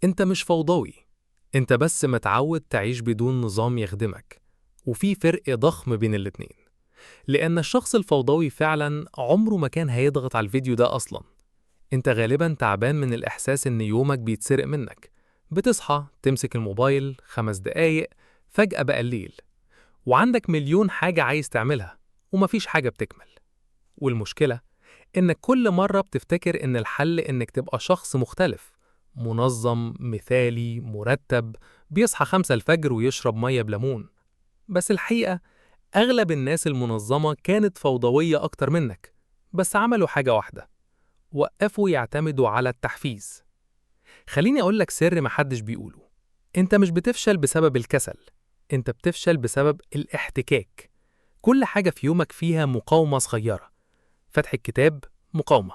أنت مش فوضوي، أنت بس متعود تعيش بدون نظام يخدمك، وفي فرق ضخم بين الاتنين. لأن الشخص الفوضوي فعلا عمره ما كان هيضغط على الفيديو ده أصلا. أنت غالبا تعبان من الإحساس إن يومك بيتسرق منك. بتصحى تمسك الموبايل 5 دقايق، فجأة بقى الليل، وعندك مليون حاجة عايز تعملها ومفيش حاجة بتكمل. والمشكلة إنك كل مرة بتفتكر إن الحل إنك تبقى شخص مختلف، منظم، مثالي، مرتب، بيصحى 5 الفجر ويشرب مية بليمون. بس الحقيقة أغلب الناس المنظمة كانت فوضوية أكتر منك، بس عملوا حاجة واحدة: وقفوا يعتمدوا على التحفيز. خليني أقولك سر محدش بيقوله: أنت مش بتفشل بسبب الكسل، أنت بتفشل بسبب الاحتكاك. كل حاجة في يومك فيها مقاومة صغيرة. فتح الكتاب مقاومة،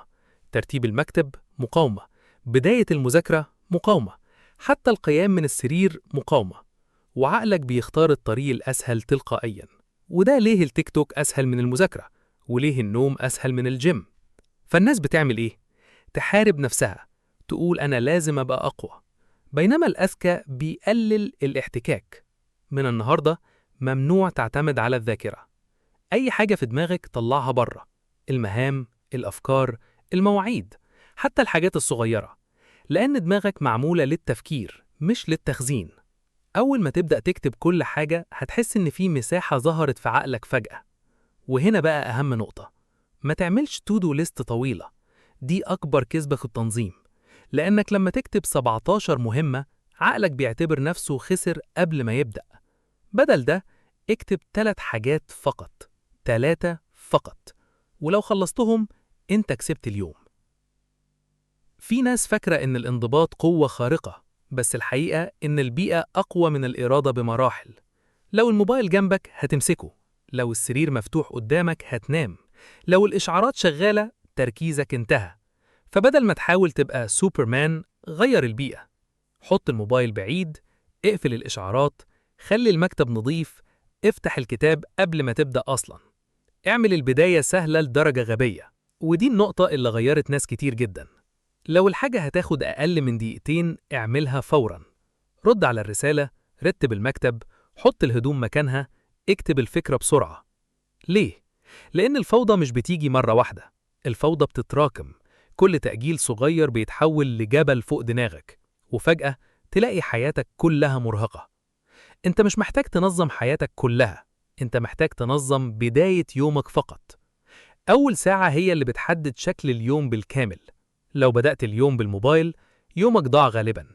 ترتيب المكتب مقاومة، بداية المذاكرة مقاومة، حتى القيام من السرير مقاومة. وعقلك بيختار الطريق الأسهل تلقائيا. وده ليه التيك توك أسهل من المذاكرة، وليه النوم أسهل من الجيم. فالناس بتعمل إيه؟ تحارب نفسها، تقول أنا لازم أبقى أقوى، بينما الأذكى بيقلل الاحتكاك. من النهاردة ممنوع تعتمد على الذاكرة. أي حاجة في دماغك طلعها بره: المهام، الأفكار، المواعيد، حتى الحاجات الصغيرة، لأن دماغك معمولة للتفكير مش للتخزين. أول ما تبدأ تكتب كل حاجة هتحس إن في مساحة ظهرت في عقلك فجأة. وهنا بقى أهم نقطة: ما تعملش to do list طويلة. دي أكبر كذبة في التنظيم، لأنك لما تكتب 17 مهمة عقلك بيعتبر نفسه خسر قبل ما يبدأ. بدل ده اكتب 3 حاجات فقط، 3 فقط، ولو خلصتهم انت كسبت اليوم. في ناس فاكرة إن الانضباط قوة خارقة، بس الحقيقة إن البيئة أقوى من الإرادة بمراحل. لو الموبايل جنبك هتمسكه، لو السرير مفتوح قدامك هتنام، لو الإشعارات شغالة تركيزك انتهى. فبدل ما تحاول تبقى سوبرمان، غير البيئة. حط الموبايل بعيد، اقفل الإشعارات، خلي المكتب نظيف، افتح الكتاب قبل ما تبدأ أصلا. اعمل البداية سهلة لدرجة غبية. ودي النقطة اللي غيرت ناس كتير جدا. لو الحاجة هتاخد أقل من دقيقتين اعملها فورا. رد على الرسالة، رتب المكتب، حط الهدوم مكانها، اكتب الفكرة بسرعة. ليه؟ لأن الفوضى مش بتيجي مرة واحدة، الفوضى بتتراكم. كل تأجيل صغير بيتحول لجبل فوق دماغك، وفجأة تلاقي حياتك كلها مرهقة. انت مش محتاج تنظم حياتك كلها، انت محتاج تنظم بداية يومك فقط. أول ساعة هي اللي بتحدد شكل اليوم بالكامل. لو بدأت اليوم بالموبايل يومك ضاع غالبا.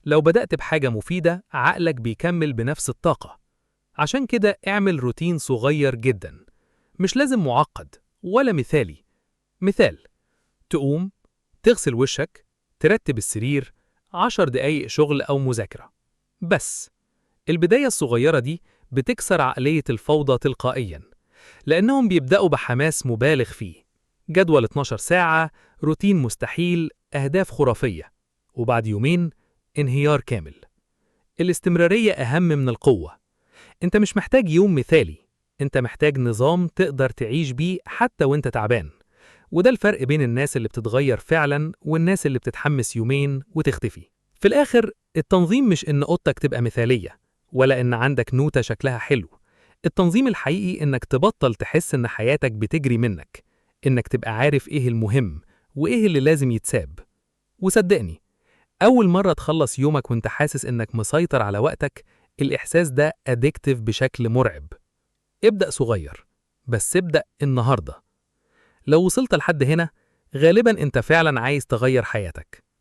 لو بدأت بحاجة مفيدة عقلك بيكمل بنفس الطاقة. عشان كده اعمل روتين صغير جدا، مش لازم معقد ولا مثالي. مثال: تقوم تغسل وشك، ترتب السرير، 10 دقايق شغل أو مذاكرة بس. البداية الصغيرة دي بتكسر عقلية الفوضى تلقائيا، لأنهم بيبدأوا بحماس مبالغ فيه، جدول 12 ساعة، روتين مستحيل، أهداف خرافية، وبعد يومين انهيار كامل. الاستمرارية أهم من القوة. أنت مش محتاج يوم مثالي، أنت محتاج نظام تقدر تعيش بيه حتى وأنت تعبان. وده الفرق بين الناس اللي بتتغير فعلا والناس اللي بتتحمس يومين وتختفي. في الآخر التنظيم مش إن أوضتك تبقى مثالية، ولا إن عندك نوتة شكلها حلو. التنظيم الحقيقي إنك تبطل تحس إن حياتك بتجري منك، إنك تبقى عارف إيه المهم وإيه اللي لازم يتساب. وصدقني، أول مرة تخلص يومك وإنت حاسس إنك مسيطر على وقتك، الإحساس ده addictive بشكل مرعب. ابدأ صغير، بس ابدأ النهاردة. لو وصلت لحد هنا غالبا أنت فعلا عايز تغير حياتك.